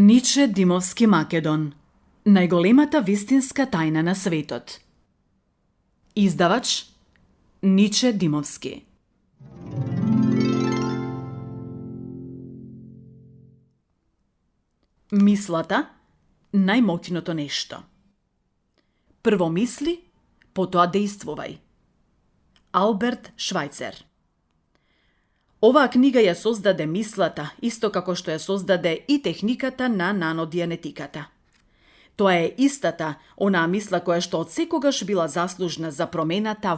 Ниче Димовски Македон. Најголемата вистинска тајна на светот. Издавач Ниче Димовски. Мислата најмоќното нешто. Прво мисли, потоа дејствувај. Алберт Швајцер. Оваа книга ја создаде мислата, исто како што ја создаде и техниката на нанодианетиката. Тоа е истата онаа мисла која што од секогаш била заслужна за промената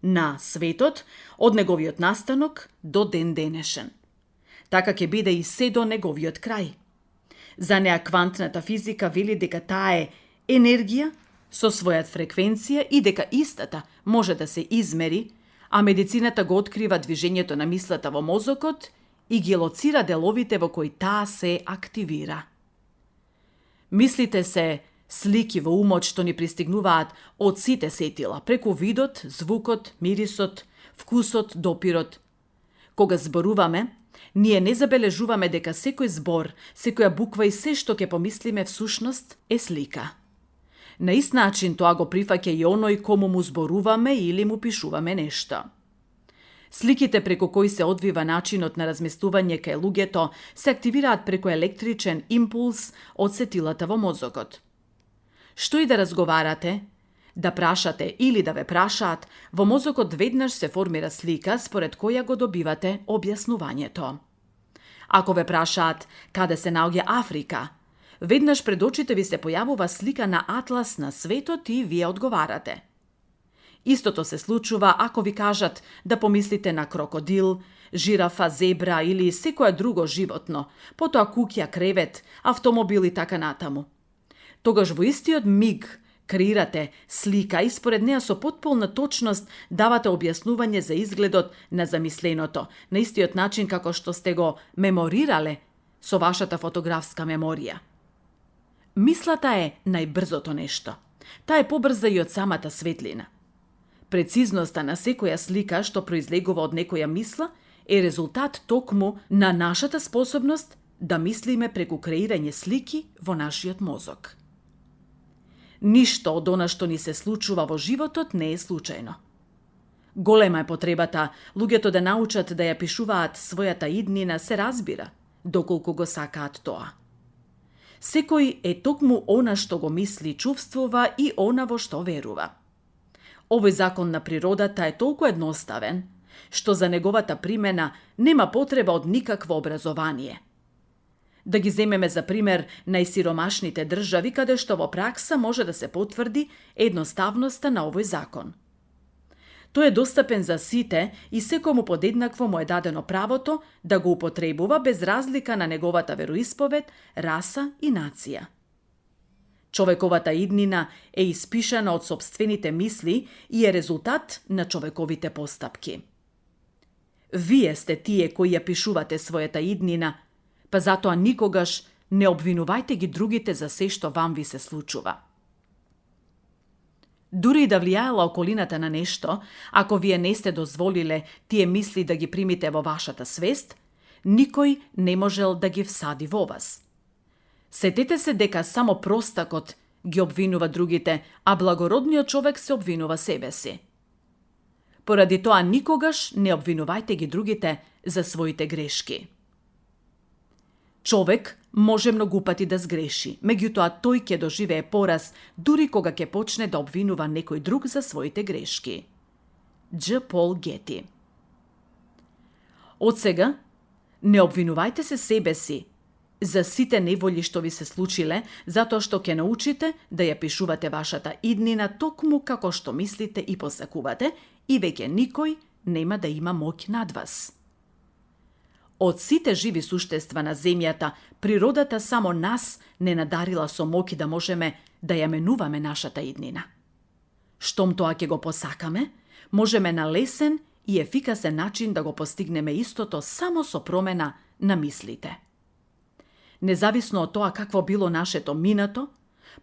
на светот, од неговиот настанок до ден денешен. Така ќе биде и се до неговиот крај. За неа квантната физика вели дека таа е енергија со својат фреквенција и дека истата може да се измери, а медицината го открива движењето на мислата во мозокот и ги лоцира деловите во кои таа се активира. Мислите се слики во умот што ни пристигнуваат од сите сетила, преку видот, звукот, мирисот, вкусот, допирот. Кога зборуваме, ние не забележуваме дека секој збор, секоја буква и се што ќе помислиме всушност е слика. На ист начин тоа го прифаќа и оној кому му зборуваме или му пишуваме нешто. Сликите преку кои се одвива начинот на разместување кај луѓето се активираат преку електричен импулс од сетилата во мозокот. Што и да разговарате, да прашате или да ве прашаат, во мозокот веднаш се формира слика според која го добивате објаснувањето. Ако ве прашаат каде се наоѓа Африка, веднаш пред очите ви се појавува слика на атлас на светот и вие одговарате. Истото се случува ако ви кажат да помислите на крокодил, жирафа, зебра или секоја друго животно, потоа куќа, кревет, автомобил и така натаму. Тогаш во истиот миг креирате слика и според неа со потполна точност давате објаснување за изгледот на замисленото, на истиот начин како што сте го меморирале со вашата фотографска меморија. Мислата е најбрзото нешто. Таа е побрза и од самата светлина. Прецизноста на секоја слика што произлегува од некоја мисла е резултат токму на нашата способност да мислиме преку креирање слики во нашиот мозок. Ништо од она што ни се случува во животот не е случајно. Голема е потребата луѓето да научат да ја пишуваат својата иднина, се разбира, доколку го сакаат тоа. Секој е токму она што го мисли, чувствува и она во што верува. Овој закон на природата е толку едноставен, што за неговата примена нема потреба од никакво образование. Да ги земеме за пример најсиромашните држави, каде што во пракса може да се потврди едноставноста на овој закон. Тој е достапен за сите и секому подеднакво му е дадено правото да го употребува без разлика на неговата вероисповед, раса и нација. Човековата иднина е испишана од сопствените мисли и е резултат на човековите постапки. Вие сте тие кои ја пишувате својата иднина, па затоа никогаш не обвинувајте ги другите за се што вам ви се случува. Дури и да влијаела околината на нешто, ако вие не сте дозволиле тие мисли да ги примите во вашата свест, никој не можел да ги всади во вас. Сетете се дека само простакот ги обвинува другите, а благородниот човек се обвинува себе си. Поради тоа никогаш не обвинувајте ги другите за своите грешки. Човек може многу пати да сгреши, меѓутоа тој ќе доживее пораз дури кога ќе почне да обвинува некој друг за своите грешки. Дж. Пол Гети. Од сега, не обвинувајте се себе си за сите неволји што ви се случиле, затоа што ќе научите да ја пишувате вашата иднина токму како што мислите и посакувате и веќе никој нема да има моќ над вас. Од сите живи суштества на земјата, природата само нас не надарила со моќ да можеме да ја менуваме нашата иднина. Штом тоа ќе го посакаме, можеме на лесен и ефикасен начин да го постигнеме истото само со промена на мислите. Независно од тоа какво било нашето минато,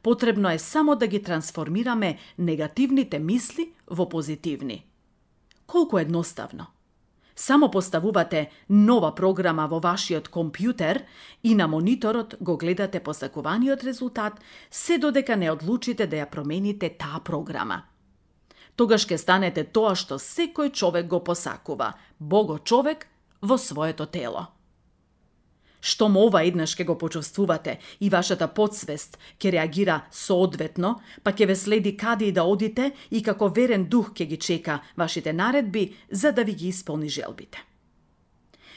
потребно е само да ги трансформираме негативните мисли во позитивни. Колку едноставно! Само поставувате нова програма во вашиот компјутер и на мониторот го гледате посакуваниот резултат, се додека не одлучите да ја промените таа програма. Тогаш ќе станете тоа што секој човек го посакува, Бого човек во своето тело. Штом ова еднаш ќе го почувствувате и вашата подсвест ќе реагира соодветно, па ќе ве следи каде и да одите и како верен дух ќе ги чека вашите наредби за да ви ги исполни желбите.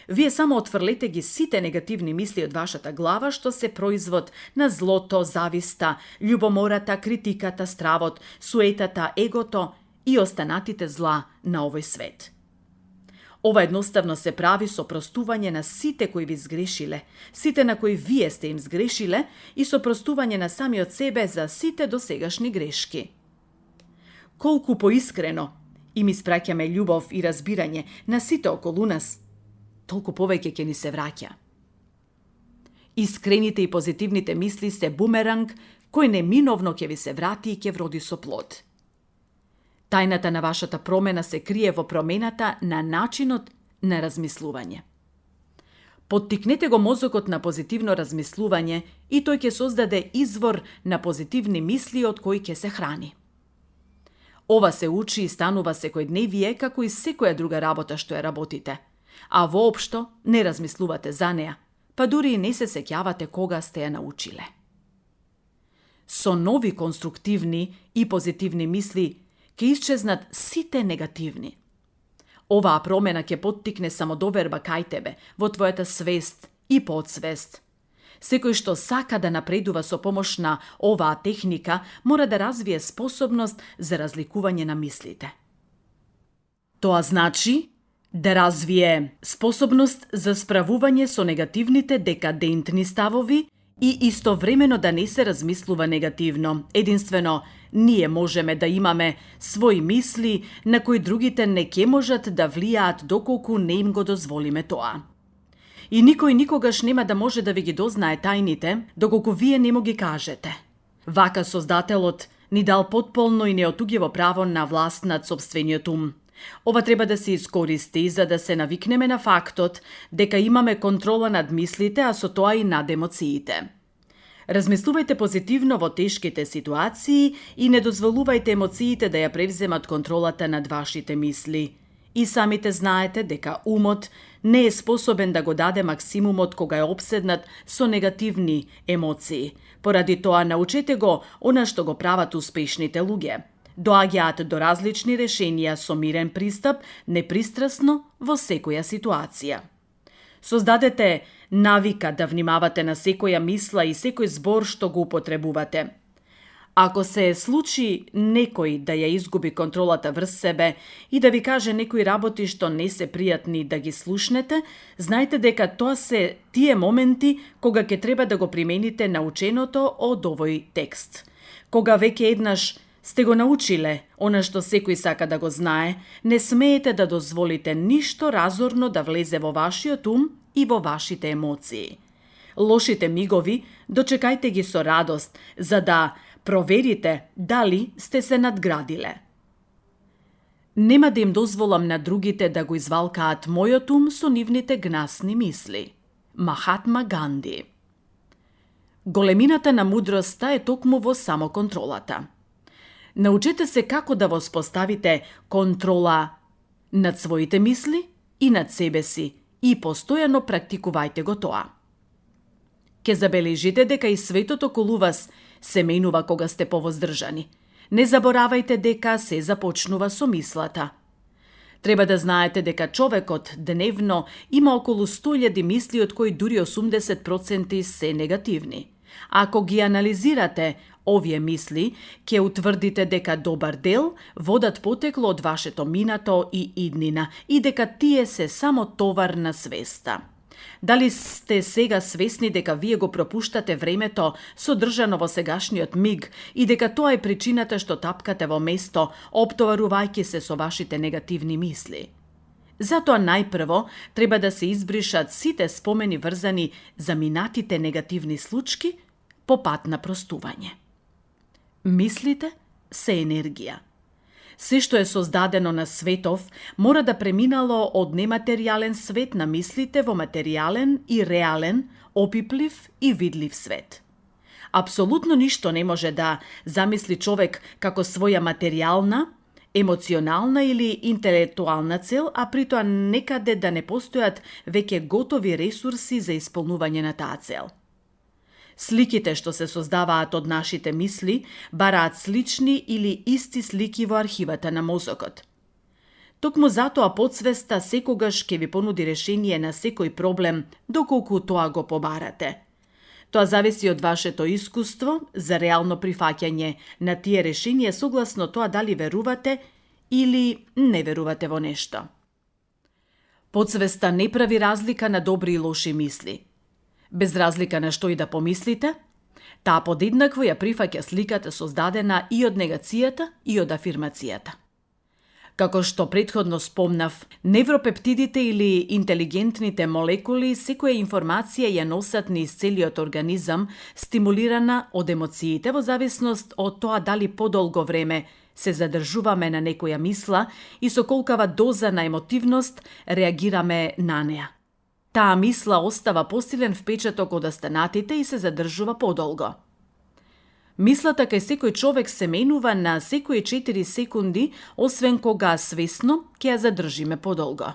Вие само отфрлете ги сите негативни мисли од вашата глава што се производ на злото, зависта, љубомората, критиката, стравот, суетата, егото и останатите зла на овој свет. Ова едноставно се прави со простување на сите кои ви сгрешиле, сите на кои вие сте им сгрешиле и со простување на самиот себе за сите досегашни грешки. Колку поискрено им испраќаме љубов и разбирање на сите околу нас, толку повеќе ќе ни се враќа. Искрените и позитивните мисли се бумеранг кој неминовно ќе ви се врати и ќе вроди со плод. Тајната на вашата промена се крие во промената на начинот на размислување. Поттикнете го мозокот на позитивно размислување и тој ќе создаде извор на позитивни мисли од кои ќе се храни. Ова се учи и станува секојдневие како и секоја друга работа што ја работите, а воопшто не размислувате за неа, па дури и не се сеќавате кога сте ја научиле. Со нови конструктивни и позитивни мисли ќе исчезнат сите негативни. Оваа промена ќе поттикне самодоверба кај тебе, во твојата свест и подсвест. Секој што сака да напредува со помош на оваа техника, мора да развие способност за разликување на мислите. Тоа значи да развие способност за справување со негативните декадентни ставови и истовремено да не се размислува негативно. Единствено, ние можеме да имаме своји мисли на кои другите не ќе можат да влијаат доколку не им го дозволиме тоа. И никој никогаш нема да може да ви ги дознае тајните, доколку вие не му ги кажете. Вака Создателот ни дал потполно и неотугиво право на власт над собствениот ум. Ова треба да се искористи за да се навикнеме на фактот дека имаме контрола над мислите, а со тоа и над емоциите. Размислувајте позитивно во тешките ситуации и не дозволувајте емоциите да ја превземат контролата над вашите мисли. И самите знаете дека умот не е способен да го даде максимумот кога е обседнат со негативни емоции. Поради тоа научете го она што го прават успешните луѓе. Доаѓаат до различни решенија со мирен пристап, непристрасно во секоја ситуација. Создадете навика да внимавате на секоја мисла и секој збор што го употребувате. Ако се случи некој да ја изгуби контролата врз себе и да ви каже некои работи што не се пријатни да ги слушнете, знајте дека тоа се тие моменти кога ќе треба да го примените наученото од овој текст. Кога веќе еднаш сте го научиле она што секој сака да го знае, не смеете да дозволите ништо разорно да влезе во вашиот ум и во вашите емоции. Лошите мигови дочекајте ги со радост, за да проверите дали сте се надградиле. Нема да им дозволам на другите да го извалкаат мојот ум со нивните гнасни мисли. Махатма Ганди. Големината на мудроста е токму во самоконтролата. Научете се како да воспоставите контрола над своите мисли и над себе си и постојано практикувајте го тоа. Ке забележите дека и светот околу вас се менува кога сте повоздржани. Не заборавајте дека се започнува со мислата. Треба да знаете дека човекот дневно има околу 100.000 мисли, од кои дури 80% се негативни. Ако ги анализирате овие мисли, ќе утврдите дека добар дел водат потекло од вашето минато и иднина и дека тие се само товар на свеста. Дали сте сега свесни дека вие го пропуштате времето содржано во сегашниот миг и дека тоа е причината што тапкате во место, оптоварувајќи се со вашите негативни мисли? Затоа најпрво треба да се избришат сите спомени врзани за минатите негативни случки по пат на простување. Мислите се енергија. Се што е создадено на светов мора да преминало од нематеријален свет на мислите во материјален и реален, опиплив и видлив свет. Апсолутно ништо не може да замисли човек како своја материјална, емоционална или интелектуална цел, а при тоа некаде да не постојат веќе готови ресурси за исполнување на таа цел. Сликите што се создаваат од нашите мисли бараат слични или исти слики во архивата на мозокот. Токму затоа подсвеста секогаш ќе ви понуди решение на секој проблем доколку тоа го побарате. Тоа зависи од вашето искуство за реално прифаќање на тие решенија согласно тоа дали верувате или не верувате во нешто. Подсвеста не прави разлика на добри и лоши мисли. Без разлика на што и да помислите, таа подеднакво ја прифаќа сликата создадена и од негацијата и од афирмацијата. Како што претходно спомнав, невропептидите или интелигентните молекули секоја информација ја носат низ целиот организам, стимулирана од емоциите во зависност од тоа дали подолго време се задржуваме на некоја мисла и со колкава доза на емотивност реагираме на неа. Таа мисла остава посилен впечаток од останатите и се задржува подолго. Мислата кај секој човек се менува на секои 4 секунди, освен кога свесно ќе ја задржиме подолго.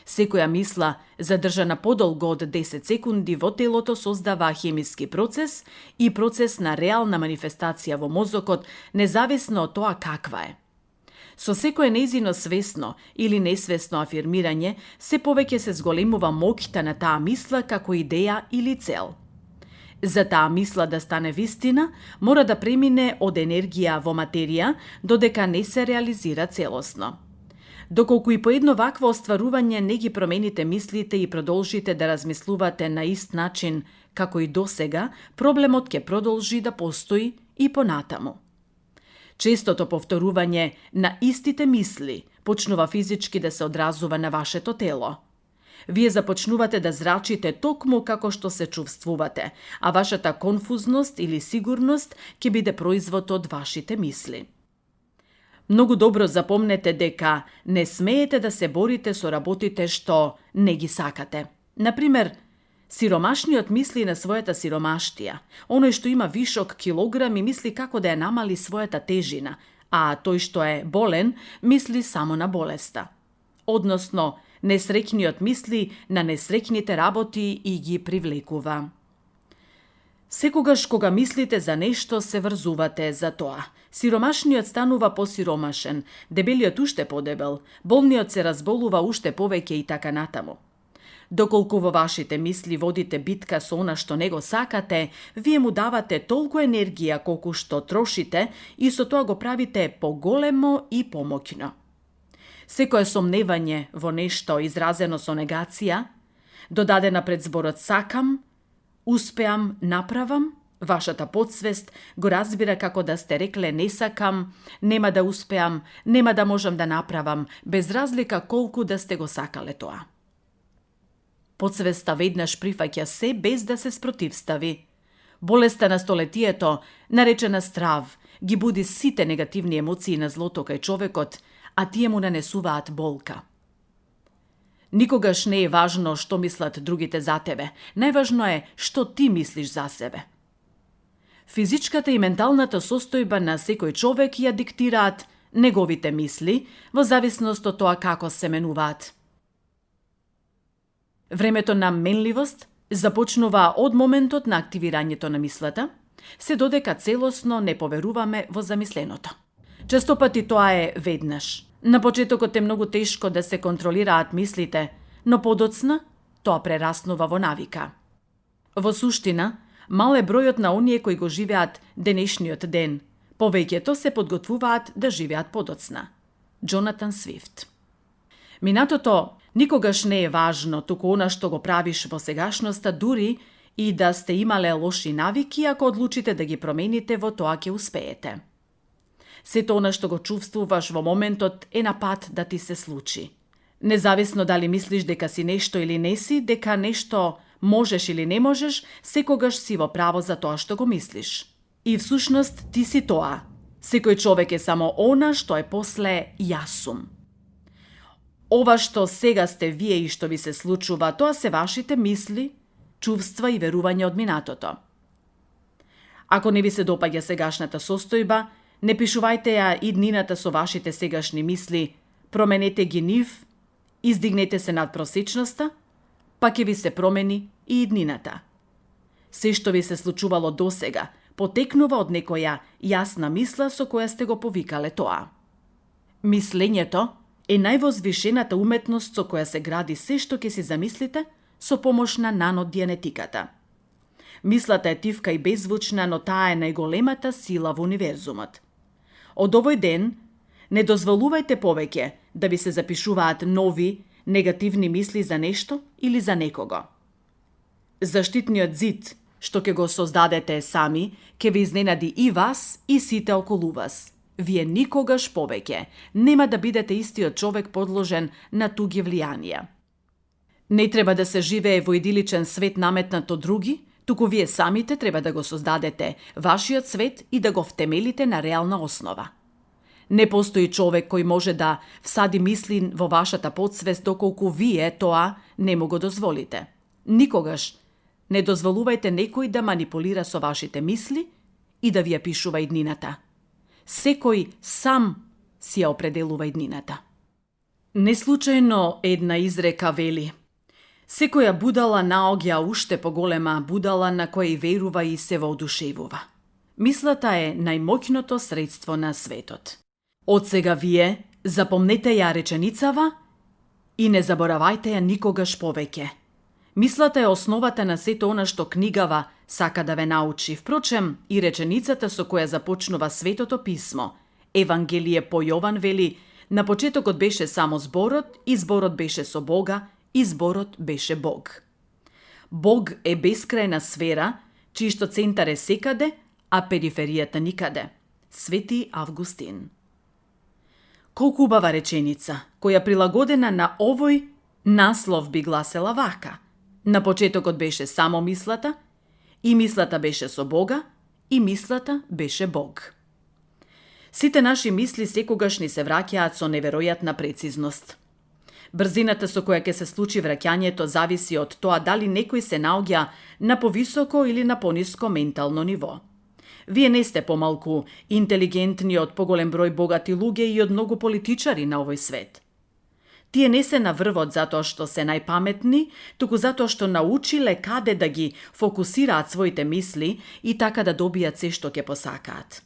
Секоја мисла, задржана подолго од 10 секунди во телото, создава хемиски процес и процес на реална манифестација во мозокот, независно од тоа каква е. Со секое нејзино свесно или несвесно афирмирање, се повеќе се зголемува моќта на таа мисла како идеја или цел. За таа мисла да стане вистина, мора да премине од енергија во материја, додека не се реализира целосно. Доколку и по едно вакво остварување не ги промените мислите и продолжите да размислувате на ист начин како и досега, проблемот ќе продолжи да постои и понатаму. Честото повторување на истите мисли почнува физички да се одразува на вашето тело. Вие започнувате да зрачите токму како што се чувствувате, а вашата конфузност или сигурност ќе биде производ од вашите мисли. Многу добро запомнете дека не смеете да се борите со работите што не ги сакате. Например, сиромашниот мисли на својата сиромаштија. Оној што има вишок килограми мисли како да ја намали својата тежина, а тој што е болен мисли само на болеста. Односно, несреќниот мисли на несреќните работи и ги привлекува. Секогаш кога мислите за нешто, се врзувате за тоа. Сиромашниот станува посиромашен, дебелиот уште подебел, болниот се разболува уште повеќе и така натаму. Доколку во вашите мисли водите битка со она што не го сакате, вие му давате толку енергија колку што трошите и со тоа го правите поголемо и помоќно. Секое сомневање во нешто изразено со негација, додадена пред зборот сакам, успеам, направам, вашата подсвест го разбира како да сте рекле не сакам, нема да успеам, нема да можам да направам, без разлика колку да сте го сакале тоа. Подсвеста веднаш прифаќа се без да се спротивстави. Болеста на столетието, наречена страв, ги буди сите негативни емоции на злото кај човекот, а тие му нанесуваат болка. Никогаш не е важно што мислат другите за тебе, најважно е што ти мислиш за себе. Физичката и менталната состојба на секој човек ја диктираат неговите мисли во зависност од тоа како се менуваат. Времето на менливост започнува од моментот на активирањето на мислата, се додека целосно не поверуваме во замисленото. Честопати тоа е веднаш. На почетокот е многу тешко да се контролираат мислите, но подоцна тоа прераснува во навика. Во суштина, мал е бројот на оние кои го живеат денешниот ден. Повеќето се подготвуваат да живеат подоцна. Джонатан Свифт. Минатото никогаш не е важно, туку она што го правиш во сегашноста, дури и да сте имале лоши навики, ако одлучите да ги промените, во тоа ќе успеете. Сето она што го чувствуваш во моментот е на пат да ти се случи. Независно дали мислиш дека си нешто или не си, дека нешто можеш или не можеш, секогаш си во право за тоа што го мислиш. И всушност ти си тоа. Секој човек е само она што е после јас сум. Ова што сега сте вие и што ви се случува, тоа се вашите мисли, чувства и верувања од минатото. Ако не ви се допаѓа сегашната состојба, не пишувајте ја иднината со вашите сегашни мисли, променете ги нив, издигнете се над просечноста, па ќе ви се промени и иднината. Се што ви се случувало досега, потекнува од некоја јасна мисла со која сте го повикале тоа. Мислењето е највозвишената уметност со која се гради се што ќе си замислите со помош на наногенетиката. Мислата е тивка и беззвучна, но таа е најголемата сила во универзумот. Од овој ден не дозволувајте повеќе да ви се запишуваат нови, негативни мисли за нешто или за некого. Заштитниот зид што ќе го создадете сами, ќе ви изненади и вас и сите околу вас. Вие никогаш повеќе нема да бидете истиот човек подложен на туги влијанија. Не треба да се живее во идиличен свет наметнат од други, туку вие самите треба да го создадете вашиот свет и да го втемелите на реална основа. Не постои човек кој може да всади мисли во вашата подсвест доколку вие тоа не му го дозволите. Никогаш не дозволувајте некој да манипулира со вашите мисли и да ви ја пишува иднината. Секој сам си ја определува иднината. Неслучајно една изрека вели: секоја будала наоѓа уште поголема будала на која и верува и се воодушевува. Мислата е најмоќното средство на светот. Од сега вие запомнете ја реченицава и не заборавајте ја никогаш повеќе. Мислата е основата на сето она што книгава сака да ве научи. Впрочем, и реченицата со која започнува Светото писмо, Евангелие по Јован, вели: на почетокот беше само зборот, и зборот беше со Бога, и зборот беше Бог. Бог е бескрајна сфера, чијшто центар е секаде, а периферијата никаде. Свети Августин. Колку убава реченица, која прилагодена на овој наслов би гласела вака: на почетокот беше само мислата, и мислата беше со Бога, и мислата беше Бог. Сите наши мисли секогаш ни се враќаат со неверојатна прецизност. Брзината со која ќе се случи враќањето зависи од тоа дали некој се наоѓа на повисоко или на пониско ментално ниво. Вие не сте помалку интелигентни од поголем број богати луѓе и од многу политичари на овој свет. Тие не се на врвот затоа што се најпаметни, туку затоа што научиле каде да ги фокусираат своите мисли и така да добијат се што ќе посакаат.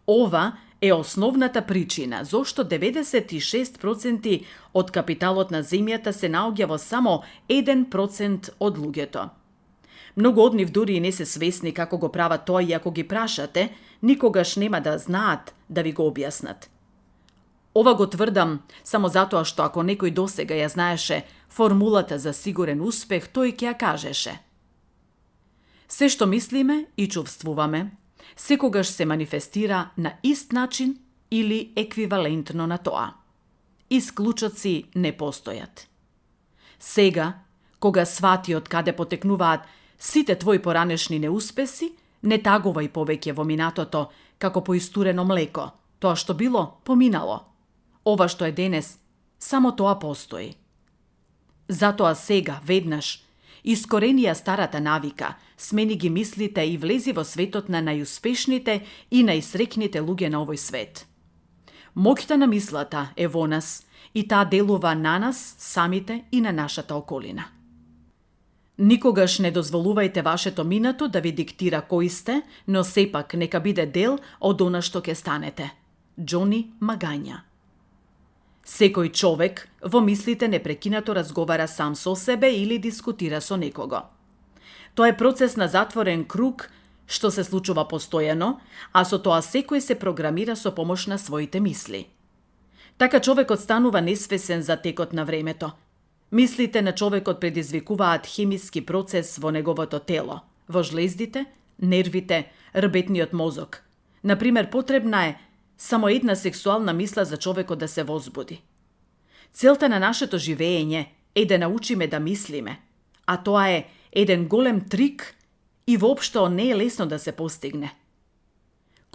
Ова е основната причина зошто 96% од капиталот на земјата се наоѓа во само 1% од луѓето. Многу од нив дури и не се свесни како го прават тоа и ако ги прашате, никогаш нема да знаат да ви го објаснат. Ова го тврдам само затоа што ако некој досега ја знаеше формулата за сигурен успех, тој ќе ја кажеше. Се што мислиме и чувствуваме, секогаш се манифестира на ист начин или еквивалентно на тоа. Исклучоци не постојат. Сега, кога свати од каде потекнуваат сите твои поранешни неуспеси, не тагувај повеќе во минатото како поистурено млеко. Тоа што било, поминало. Ова што е денес, само тоа постои. Затоа сега, веднаш, искорени ја старата навика, смени ги мислите и влези во светот на најуспешните и најсрекните луѓе на овој свет. Моќта на мислата е во нас и таа делува на нас самите и на нашата околина. Никогаш не дозволувајте вашето минато да ви диктира кој сте, но сепак нека биде дел од она што ќе станете. Џони Магања. Секој човек во мислите непрекинато разговара сам со себе или дискутира со некого. Тоа е процес на затворен круг што се случува постојано, а со тоа секој се програмира со помош на своите мисли. Така човекот станува несвесен за текот на времето. Мислите на човекот предизвикуваат хемиски процес во неговото тело, во жлездите, нервите, рбетниот мозок. Например, потребна е само една сексуална мисла за човекот да се возбуди. Целта на нашето живење е да научиме да мислиме, а тоа е еден голем трик и воопшто не е лесно да се постигне.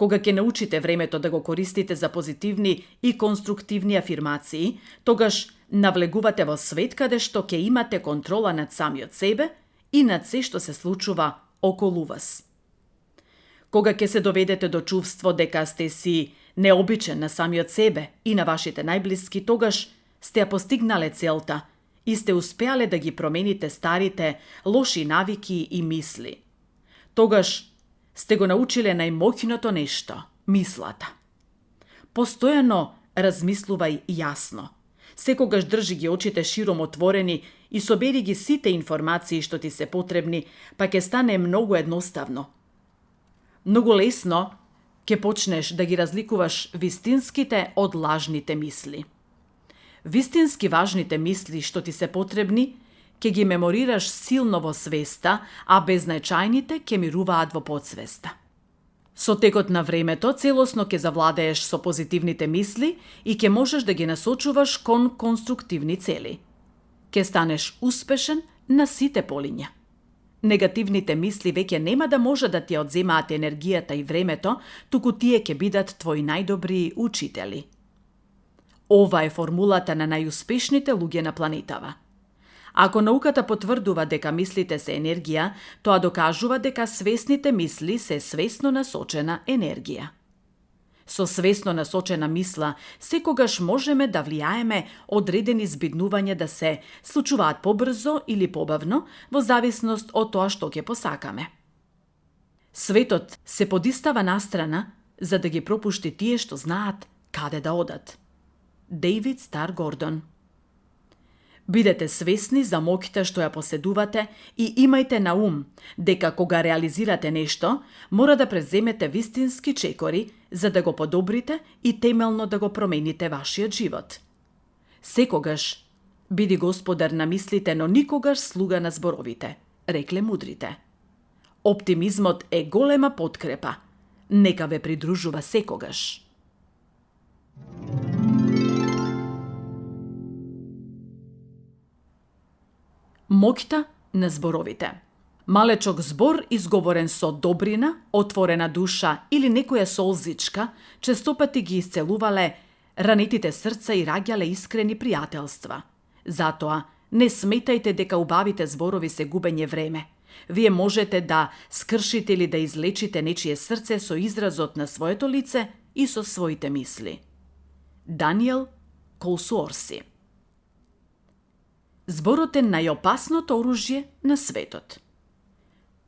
Кога ќе научите времето да го користите за позитивни и конструктивни афирмации, тогаш навлегувате во свет каде што ќе имате контрола над самиот себе и над се што се случува околу вас. Кога ќе се доведете до чувство дека сте си необичен на самиот себе и на вашите најблиски, тогаш сте ја постигнале целта и сте успеале да ги промените старите лоши навики и мисли. Тогаш сте го научиле најмоќното нешто – мислата. Постојано размислувај јасно. Секогаш држи ги очите широм отворени и собери ги сите информации што ти се потребни, па ќе стане многу едноставно. Многу лесно ќе почнеш да ги разликуваш вистинските од лажните мисли. Вистински важните мисли што ти се потребни, ќе ги меморираш силно во свеста, а беззначајните ќе мируваат во подсвеста. Со текот на времето целосно ќе завладееш со позитивните мисли и ќе можеш да ги насочуваш кон конструктивни цели. Ќе станеш успешен на сите полиња. Негативните мисли веќе нема да може да ти одземаат енергијата и времето, туку тие ќе бидат твои најдобри учители. Ова е формулата на најуспешните луѓе на планетава. Ако науката потврдува дека мислите се енергија, тоа докажува дека свесните мисли се свесно насочена енергија. Со свесно насочена мисла секогаш можеме да влијаеме одредени збиднувања да се случуваат побрзо или побавно, во зависност од тоа што ќе посакаме. Светот се подистава настрана за да ги пропушти тие што знаат каде да одат. Дейвид Стар Гордон. Бидете свесни за моќта што ја поседувате и имајте на ум дека кога реализирате нешто, мора да преземете вистински чекори за да го подобрите и темелно да го промените вашиот живот. Секогаш биди господар на мислите, но никогаш слуга на зборовите, рекле мудрите. Оптимизмот е голема подкрепа. Нека ве придружува секогаш. Моќта на зборовите. Малечок збор изговорен со добрина, отворена душа или некоја солзичка, честопати ги исцелувале ранетите срца и раѓале искрени пријателства. Затоа не сметајте дека убавите зборови се губење време. Вие можете да скршите или да излечите нечие срце со изразот на своето лице и со своите мисли. Даниел Колсуорси. Зборот е најопасното оружје на светот.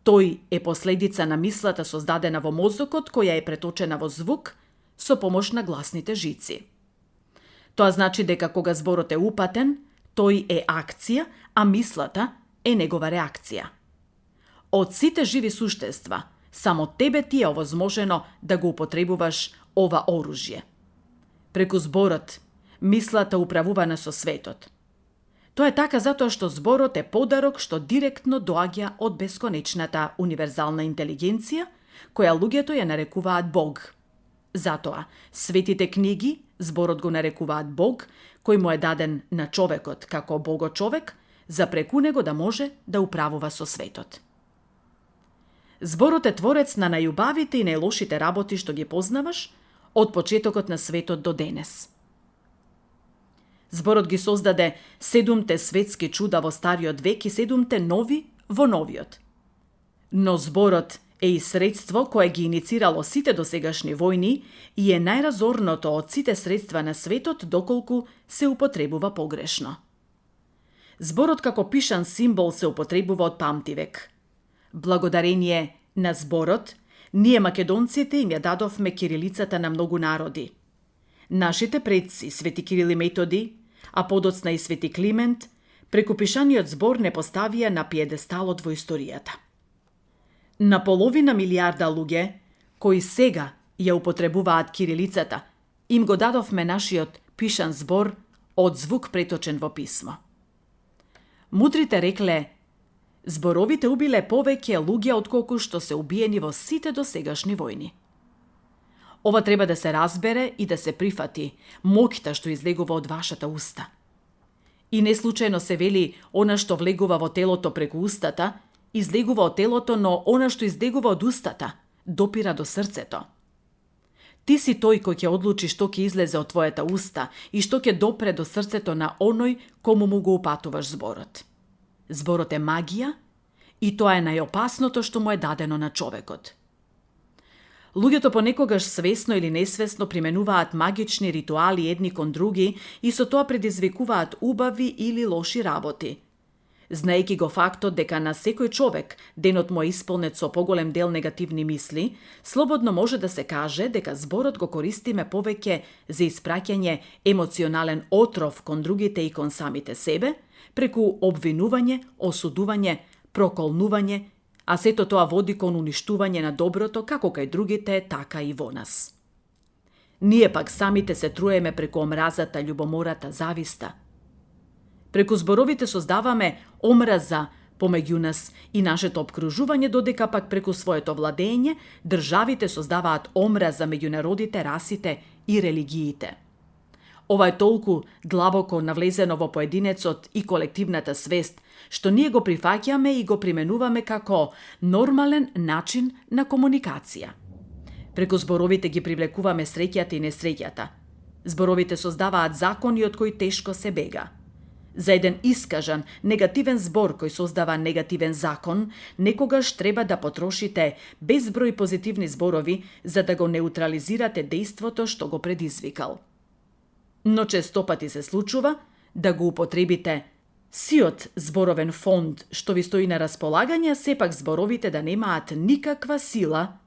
Тој е последица на мислата создадена во мозокот која е преточена во звук со помош на гласните жици. Тоа значи дека кога зборот е упатен, тој е акција, а мислата е негова реакција. Од сите живи суштества, само тебе ти е овозможено да го употребуваш ова оружје. Преку зборот, мислата управувана со светот. Тоа е така затоа што зборот е подарок што директно доаѓа од бесконечната универзална интелигенција, која луѓето ја нарекуваат Бог. Затоа, светите книги, зборот го нарекуваат Бог, кој му е даден на човекот како Бого-човек, за преку него да може да управува со светот. Зборот е творец на најубавите и најлошите работи што ги познаваш од почетокот на светот до денес. Зборот ги создаде 7 светски чуда во стариот век и 7 нови во новиот. Но зборот е и средство кое ги иницирало сите досегашни војни и е најразорното од сите средства на светот доколку се употребува погрешно. Зборот како пишан символ се употребува од памтивек. Благодарение на зборот, ние македонците им ја дадовме кирилицата на многу народи. Нашите предци, Свети Кирил и Методи, а подоцна и Свети Климент, преку пишаниот збор не поставија на пиедесталот во историјата. На половина милиарда луѓе, кои сега ја употребуваат кирилицата, им го дадовме нашиот пишан збор од звук преточен во писмо. Мудрите рекле, зборовите убиле повеќе луѓе отколку што се убиени во сите досегашни војни. Ова треба да се разбере и да се прифати, моќта што излегува од вашата уста. И не случајно се вели, она што влегува во телото преку устата, излегува од телото, но она што излегува од устата, допира до срцето. Ti si тој кој ќе одлучи што ќе излезе од твојата уста и што ќе допре до срцето на оној кому му го упатуваш зборот. Зборот е магија и тоа е најопасното што му е дадено на човекот. Луѓето понекогаш свесно или несвесно применуваат магични ритуали едни кон други и со тоа предизвикуваат убави или лоши работи. Знаејќи го фактот дека на секој човек денот му е исполнет со поголем дел негативни мисли, слободно може да се каже дека зборот го користиме повеќе за испраќање емоционален отров кон другите и кон самите себе, преку обвинување, осудување, проколнување, а сето тоа води кон уништување на доброто како кај другите, така и во нас. Ние пак самите се труеме преку омразата, љубомората, зависта. Преку зборовите создаваме омраза помеѓу нас и нашето обкружување, додека пак преку своето владење државите создаваат омраза меѓу народите, расите и религиите. Ова е толку длабоко навлезено во поединецот и колективната свест, што ние го прифаќаме и го применуваме како нормален начин на комуникација. Преку зборовите ги привлекуваме среќата и несреќата. Зборовите создаваат закони од кои тешко се бега. За еден искажан, негативен збор кој создава негативен закон, некогаш треба да потрошите безброј позитивни зборови за да го неутрализирате дејството што го предизвикал. Но честопати се случува да го употребите сиот зборовен фонд што ви стои на располагање, а сепак зборовите да немаат никаква сила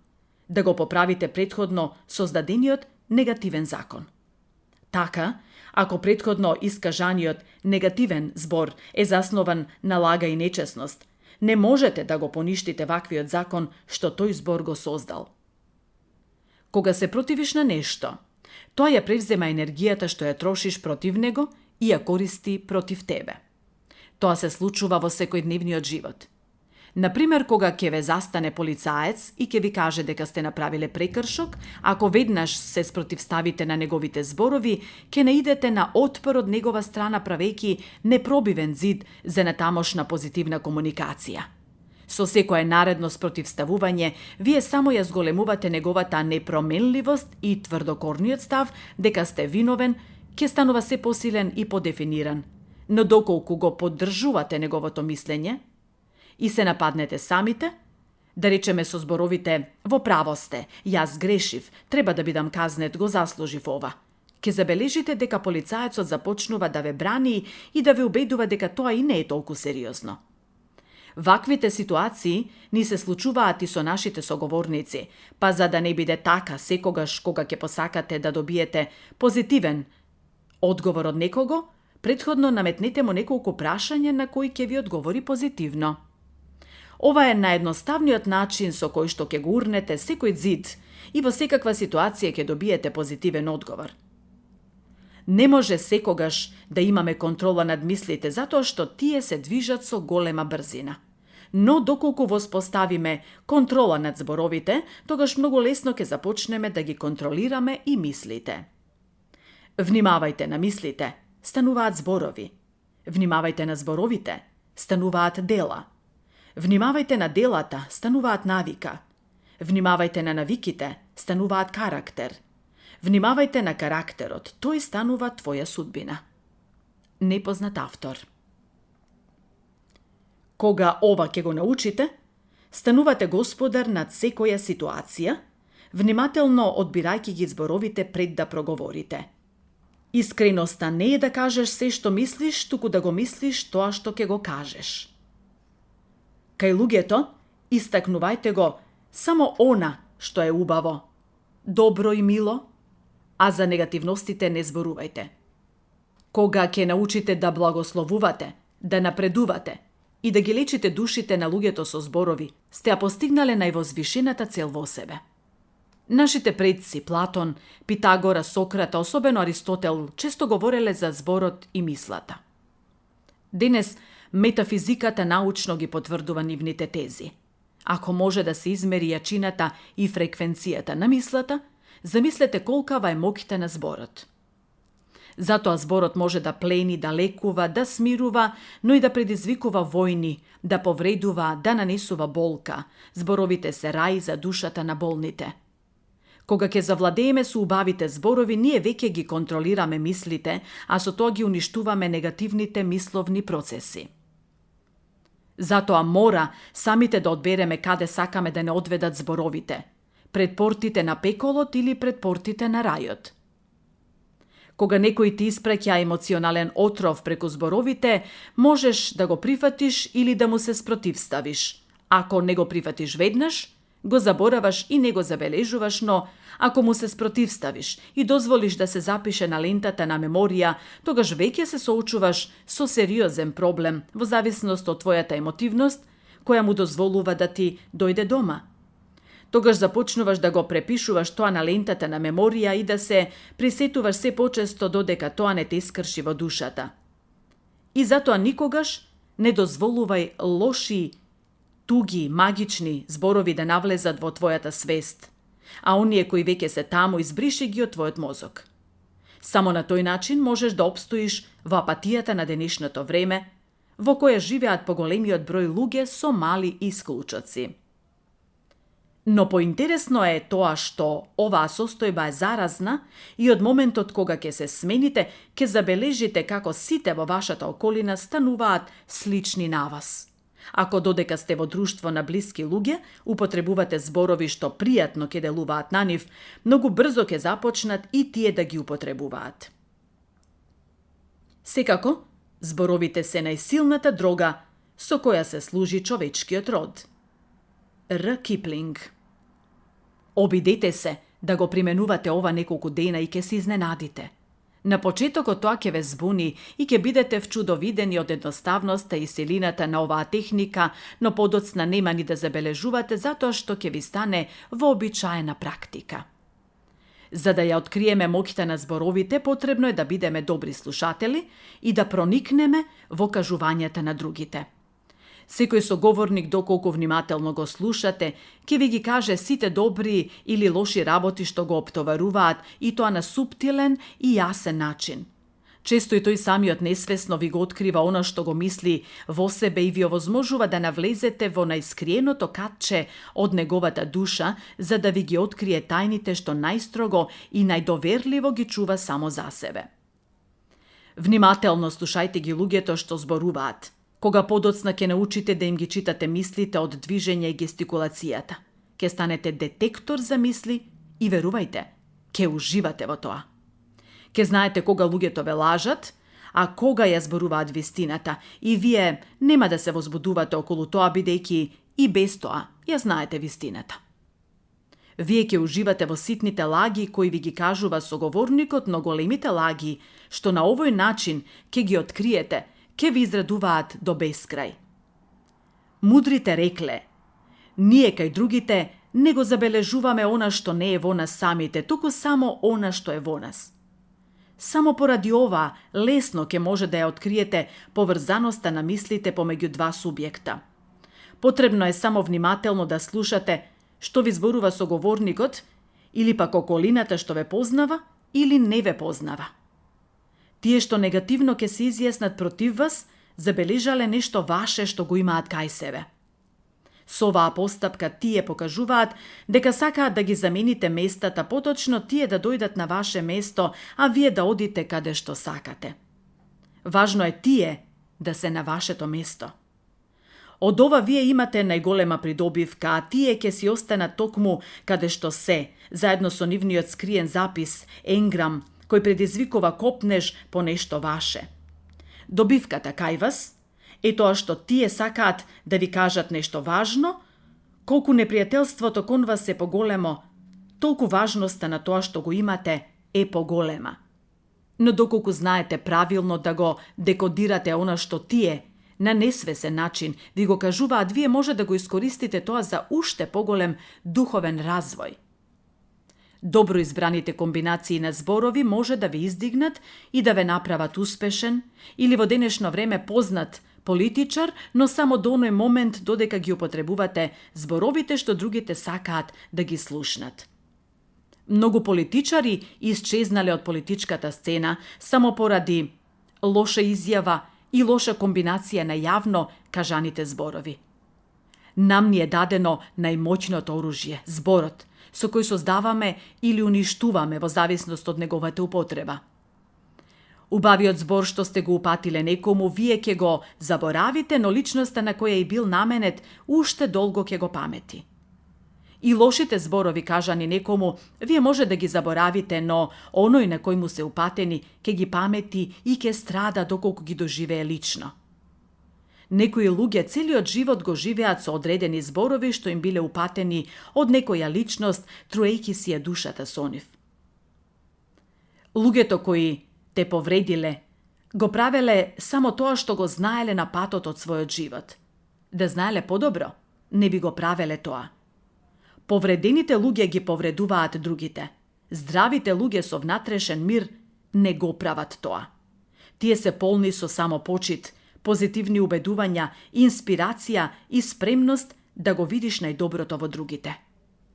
да го поправите претходно создадениот негативен закон. Така, ако претходно искажаниот негативен збор е заснован на лага и нечесност, не можете да го поништите ваквиот закон што тој збор го создал. Кога се противиш на нешто, тоа ја превзема енергијата што ја трошиш против него и ја користи против тебе. Тоа се случува во секојдневниот живот. Например, кога ќе ве застане полицаец и ќе ви каже дека сте направиле прекршок, ако веднаш се спротивставите на неговите зборови, ќе наидете на отпор од негова страна правејќи непробивен зид за натамошна позитивна комуникација. Со секое наредно спротивставување, вие само ја зголемувате неговата непроменливост и тврдокорниот став дека сте виновен ќе станува се посилен и подефиниран. Но доколку го поддржувате неговото мислење и се нападнете самите, да речеме со зборовите «Во право сте, јас грешив, треба да бидам казнет, го заслужив ова», ќе забележите дека полицаецот започнува да ве брани и да ве убедува дека тоа и не е толку сериозно. Ваквите ситуации ни се случуваат и со нашите соговорници, па за да не биде така секогаш кога ќе посакате да добиете позитивен одговор од некого, претходно наметнете му неколку прашања на кои ќе ви одговори позитивно. Ова е наједноставниот начин со кој што ќе го урнете секој зид и во секаква ситуација ќе добиете позитивен одговор. Не може секогаш да имаме контрола над мислите затоа што тие се движат со голема брзина. Но доколку воспоставиме контрола над зборовите, тогаш многу лесно ќе започнеме да ги контролираме и мислите. Внимавајте на мислите, стануваат зборови. Внимавајте на зборовите, стануваат дела. Внимавајте на делата, стануваат навика. Внимавајте на навиките, стануваат карактер. Внимавајте на карактерот, тој станува твоја судбина. Непознат автор. Кога ова ќе го научите, станувате господар над секоја ситуација, внимателно одбирајќи ги зборовите пред да проговорите. Искреноста не е да кажеш се што мислиш, туку да го мислиш тоа што ќе го кажеш. Кај луѓето, истакнувајте го само она што е убаво, добро и мило, а за негативностите не зборувајте. Кога ќе научите да благословувате, да напредувате и да ги лечите душите на луѓето со зборови, сте ја постигнале највозвишената цел во себе. Нашите предци, Платон, Питагора, Сократа, особено Аристотел, често говореле за зборот и мислата. Денес, метафизиката научно ги потврдува нивните тези. Ако може да се измери јачината и фреквенцијата на мислата, замислете колкава е моќта на зборот. Затоа зборот може да плени, да лекува, да смирува, но и да предизвикува војни, да повредува, да нанесува болка. Зборовите се рај за душата на болните. Кога ќе завладееме со убавите зборови, ние веќе ги контролираме мислите, а со тоа ги уништуваме негативните мисловни процеси. Затоа мора самите да одбереме каде сакаме да не одведат зборовите, пред портите на пеколот или пред портите на рајот. Кога некој ти испраќа емоционален отров преку зборовите, можеш да го прифатиш или да му се спротивставиш. Ако не го прифатиш веднаш, го забораваш и не го забележуваш, но ако му се спротивставиш и дозволиш да се запише на лентата на меморија, тогаш веќе се соочуваш со сериозен проблем во зависност од твојата емотивност, која му дозволува да ти дојде дома. Тогаш започнуваш да го препишуваш тоа на лентата на меморија и да се присетуваш се почесто додека тоа не те искрши во душата. И затоа никогаш не дозволувај лоши, туги, магични зборови да навлезат во твојата свест, а оние кои веќе се таму избриши ги од твојот мозок. Само на тој начин можеш да обстоиш во апатијата на денешното време, во која живеат поголемиот број луѓе со мали исклучоци. Но поинтересно е тоа што оваа состојба е заразна и од моментот кога ќе се смените, ќе забележите како сите во вашата околина стануваат слични на вас. Ако додека сте во друштво на блиски луѓе, употребувате зборови што пријатно ќе делуваат на нив, многу брзо ќе започнат и тие да ги употребуваат. Секако, зборовите се најсилната дрога со која се служи човечкиот род. Р. Киплинг. Обидете се да го применувате ова неколку дена и ќе се изненадите. На почетокот тоа ќе ве збуни и ќе бидете вчудовидени од едноставноста и силината на оваа техника, но подоцна нема ни да забележувате затоа што ќе ви стане вообичаена практика. За да ја откриеме моќта на зборовите, потребно е да бидеме добри слушатели и да проникнеме во кажувањата на другите. Секој соговорник, доколку внимателно го слушате, ќе ви ги каже сите добри или лоши работи што го оптоваруваат, и тоа на суптилен и јасен начин. Често и тој самиот несвесно ви го открива она што го мисли во себе и ви овозможува да навлезете во најскриеното катче од неговата душа, за да ви ги открие тајните што најстрого и најдоверливо ги чува само за себе. Внимателно слушајте ги луѓето што зборуваат. Кога подоцна ќе научите да им ги читате мислите од движење и гестикулацијата. Ќе станете детектор за мисли и верувајте, ќе уживате во тоа. Ќе знаете кога луѓето ве лажат, а кога ја зборуваат вистината, и вие нема да се возбудувате околу тоа, бидејќи и без тоа ја знаете вистината. Вие ќе уживате во ситните лаги кои ви ги кажува соговорникот, но големите лаги, што на овој начин ќе ги откриете, ќе ви израдуваат до бескрај. Мудрите рекле: ние кај другите не го забележуваме она што не е во нас самите, туку само она што е во нас. Само поради ова лесно ќе може да ја откриете поврзаноста на мислите помеѓу два субјекта. Потребно е само внимателно да слушате што ви зборува соговорникот, или пак околината што ве познава или не ве познава. Тие што негативно ќе се изјаснат против вас, забележале нешто ваше што го имаат кај себе. Со оваа постапка тие покажуваат дека сакаат да ги замените местата, поточно тие да дојдат на ваше место, а вие да одите каде што сакате. Важно е тие да се на вашето место. Од ова вие имате најголема придобивка, а тие ќе си останат токму каде што се, заедно со нивниот скриен запис, енграм, кој предизвикува копнеж по нешто ваше. Добивката кај вас е тоа што тие сакаат да ви кажат нешто важно, колку непријателството кон вас е поголемо, толку важноста на тоа што го имате е поголема. Но доколку знаете правилно да го декодирате она што тие на несвесен начин ви го кажуваат, вие може да го искористите тоа за уште поголем духовен развој. Добро избраните комбинации на зборови може да ве издигнат и да ве направат успешен или во денешно време познат политичар, но само до оној момент додека ги употребувате зборовите што другите сакаат да ги слушнат. Многу политичари исчезнале од политичката сцена само поради лоша изјава и лоша комбинација на јавно кажаните зборови. Нам ни е дадено најмоćното оружје, зборот, со кој создаваме или уништуваме во зависност од неговата употреба. Убавиот збор што сте го упатиле некому, вие ќе го заборавите, но личноста на која е бил наменет уште долго ќе го памети. И лошите зборови кажани некому, вие може да ги заборавите, но оној на кој му се упатени ќе ги памети и ќе страда доколку ги доживее лично. Некои луѓе целиот живот го живеат со одредени зборови што им биле упатени од некоја личност, труејќи си ја душата со нив. Луѓето кои те повредиле, го правеле само тоа што го знаеле на патот од својот живот. Да знаеле подобро, не би го правеле тоа. Повредените луѓе ги повредуваат другите. Здравите луѓе со внатрешен мир не го прават тоа. Тие се полни со самопочит, позитивни убедувања, инспирација и спремност да го видиш најдоброто во другите.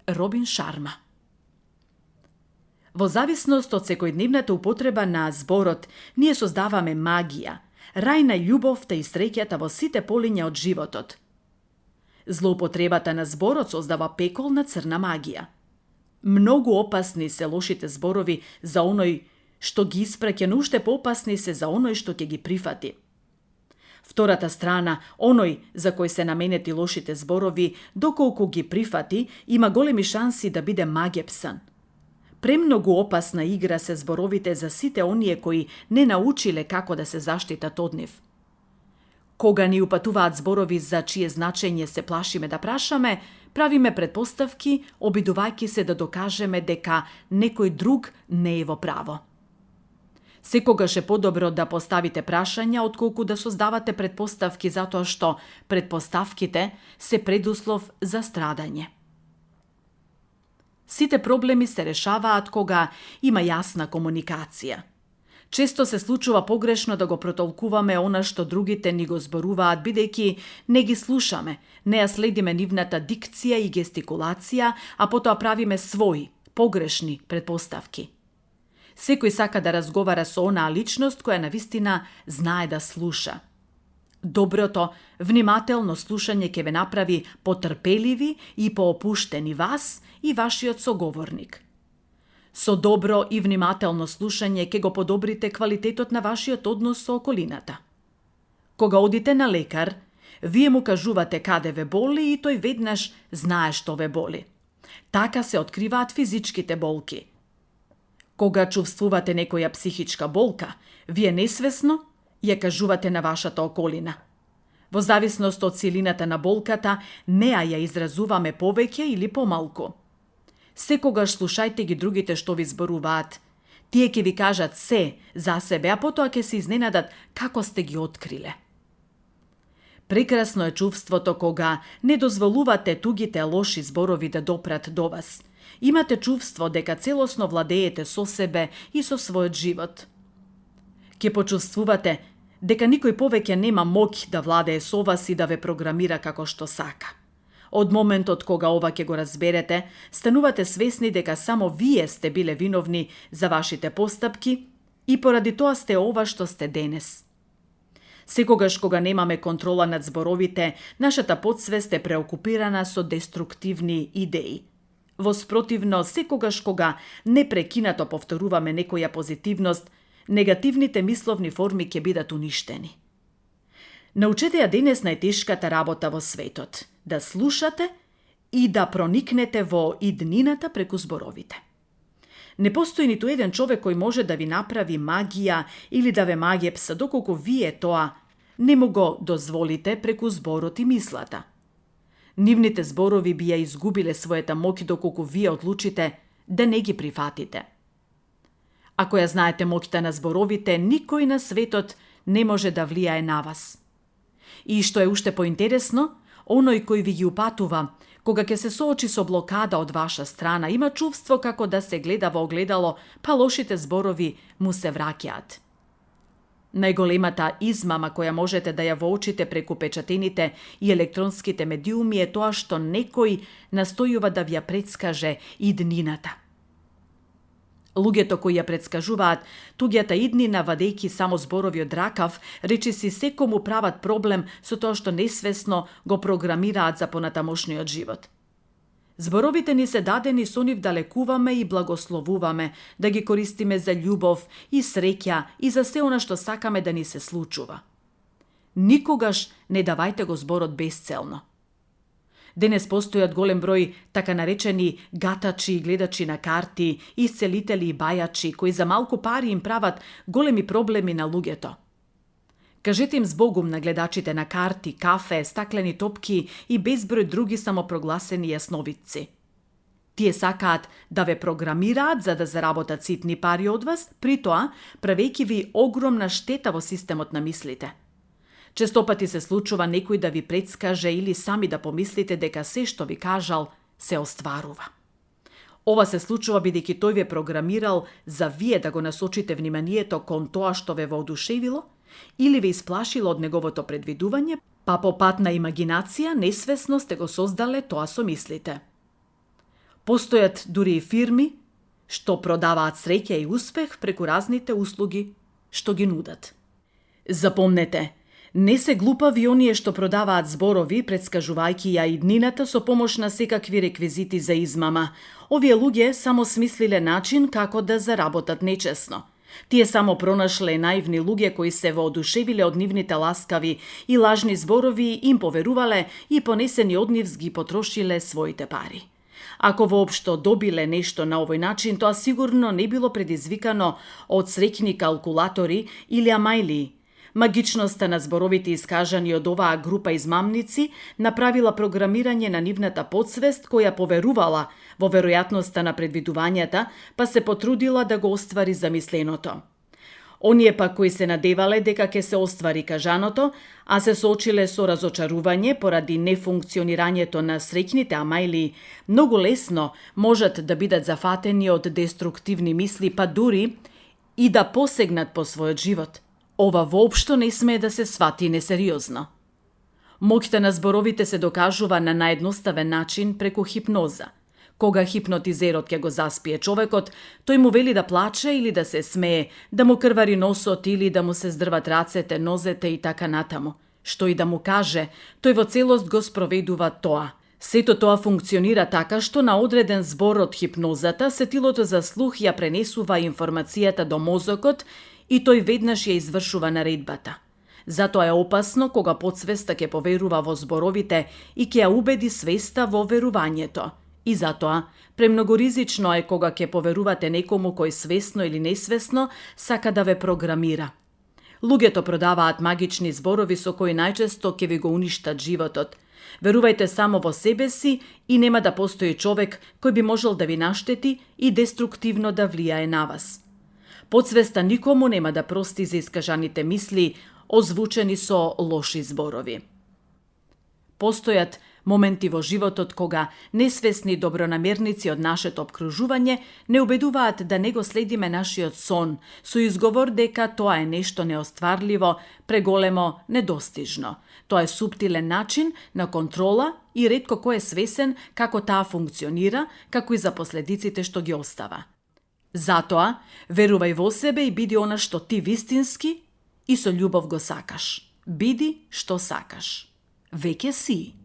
Робин Шарма. Во зависност од секојдневната употреба на зборот, ние создаваме магија, рај на љубовта и среќата во сите полиња од животот. Злоупотребата на зборот создава пекол на црна магија. Многу опасни се лошите зборови за оној што ги испраќа, но уште поопасни се за оној што ќе ги прифати. Втората страна, оној за кој се наменети лошите зборови, доколку ги прифати, има големи шанси да биде магепсан. Премногу опасна игра се зборовите за сите оние кои не научиле како да се заштитат од нив. Кога ни упатуваат зборови за чие значење се плашиме да прашаме, правиме предпоставки, обидувајќи се да докажеме дека некој друг не е во право. Секогаш е подобро да поставите прашања отколку да создавате предпоставки, затоа што предпоставките се предуслов за страдање. Сите проблеми се решаваат кога има јасна комуникација. Често се случува погрешно да го протолкуваме она што другите ни го зборуваат, бидејќи не ги слушаме, не ја следиме нивната дикција и гестикулација, а потоа правиме своји, погрешни предпоставки. Секој сака да разговара со онаа личност која навистина знае да слуша. Доброто, внимателно слушање ќе ве направи потрпеливи и поопуштени вас и вашиот соговорник. Со добро и внимателно слушање ќе го подобрите квалитетот на вашиот однос со околината. Кога одите на лекар, вие му кажувате каде ве боли и тој веднаш знае што ве боли. Така се откриваат физичките болки. Кога чувствувате некоја психичка болка, вие несвесно ја кажувате на вашата околина. Во зависност од силината на болката, неа ја изразуваме повеќе или помалку. Секогаш слушајте ги другите што ви зборуваат. Тие ќе ви кажат се за себе, а потоа ќе се изненадат како сте ги откриле. Прекрасно е чувството кога не дозволувате тугите лоши зборови да допрат до вас. Имате чувство дека целосно владеете со себе и со својот живот. Ќе почувствувате дека никој повеќе нема моќ да владее со вас и да ве програмира како што сака. Од моментот кога ова ќе го разберете, станувате свесни дека само вие сте биле виновни за вашите постапки и поради тоа сте ова што сте денес. Секогаш кога немаме контрола над зборовите, нашата потсвест е преокупирана со деструктивни идеи. Воспротивно, секогаш кога непрекинато повторуваме некоја позитивност, негативните мисловни форми ќе бидат уништени. Научете ја денес најтешката работа во светот – да слушате и да проникнете во иднината преку зборовите. Не постои ниту еден човек кој може да ви направи магија или да ве магепса, доколку вие тоа не му го дозволите преку зборот и мислата. Нивните зборови би ја изгубиле својата моќ доколку вие одлучите да не ги прифатите. Ако ја знаете моќта на зборовите, никој на светот не може да влијае на вас. И што е уште поинтересно, оној кој ви ги упатува, кога ќе се соочи со блокада од ваша страна, има чувство како да се гледа во огледало, па лошите зборови му се враќаат. Најголемата измама која можете да ја воочите преку печатените и електронските медиуми е тоа што некој настојува да ви ја предскаже иднината. Луѓето кои ја предскажуваат туѓата иднина вадејќи само зборови од ракав, речиси секому прават проблем со тоа што несвесно го програмираат за понатамошниот живот. Зборовите ни се дадени со нив да лекуваме и благословуваме, да ги користиме за љубов и среќа и за се она што сакаме да ни се случува. Никогаш не давајте го зборот безцелно. Денес постојат голем број така наречени гатачи и гледачи на карти, исцелители и бајачи, кои за малку пари им прават големи проблеми на луѓето. Кажете им збогум на гледачите на карти, кафе, стаклени топки и безброј други самопрогласени јасновидци. Тие сакаат да ве програмираат за да заработат ситни пари од вас, при тоа правејќи ви огромна штета во системот на мислите. Честопати се случува некој да ви предскаже или сами да помислите дека се што ви кажал се остварува. Ова се случува бидејќи тој ве програмирал за вие да го насочите вниманието кон тоа што ве воодушевило или ве исплашило од неговото предвидување, па по пат на имагинација несвесно сте го создале тоа со мислите. Постојат дури и фирми што продаваат среќа и успех преку разните услуги што ги нудат. Запомнете, не се глупави оние што продаваат зборови, предскажувајќи ја иднината со помош на секакви реквизити за измама. Овие луѓе само смислиле начин како да заработат нечесно. Тие само пронашле наивни луѓе кои се воодушевиле од нивните ласкави и лажни зборови, им поверувале и понесени од нив ги потрошиле своите пари. Ако воопшто добиле нешто на овој начин, тоа сигурно не било предизвикано од среќни калкулатори или амајлии. Магичноста на зборовите искажани од оваа група измамници направила програмирање на нивната подсвест која поверувала во веројатноста на предвидувањата, па се потрудила да го оствари замисленото. Оние пак кои се надевале дека ќе се оствари кажаното, а се соочиле со разочарување поради нефункционирањето на среќните амајлии, многу лесно можат да бидат зафатени од деструктивни мисли, па дури и да посегнат по својот живот. Ова воопшто не смее да се свати несериозно. Моќта на зборовите се докажува на наедноставен начин преку хипноза. Кога хипнотизерот ќе го заспие човекот, тој му вели да плаче или да се смее, да му крвари носот или да му се здрват рацете, нозете и така натаму. Што и да му каже, тој во целост го спроведува тоа. Сето тоа функционира така што на одреден збор од хипнозата сетилото за слух ја пренесува информацијата до мозокот и тој веднаш ја извршува наредбата. Затоа е опасно кога подсвеста ќе поверува во зборовите и ќе ја убеди свеста во верувањето. И затоа, премногу ризично е кога ќе поверувате некому кој свесно или несвесно сака да ве програмира. Луѓето продаваат магични зборови со кои најчесто ќе ви го уништат животот. Верувајте само во себе си и нема да постои човек кој би можел да ви наштети и деструктивно да влијае на вас. Подсвеста никому нема да прости за искажаните мисли, озвучени со лоши зборови. Постојат моменти во животот кога несвесни добронамерници од нашето обкружување не убедуваат да не го следиме нашиот сон, со изговор дека тоа е нешто неостварливо, преголемо, недостижно. Тоа е суптилен начин на контрола и ретко кој е свесен како таа функционира, како и за последиците што ги остава. Затоа, верувај во себе и биди она што ти вистински и со љубов го сакаш. Биди што сакаш. Веќе си.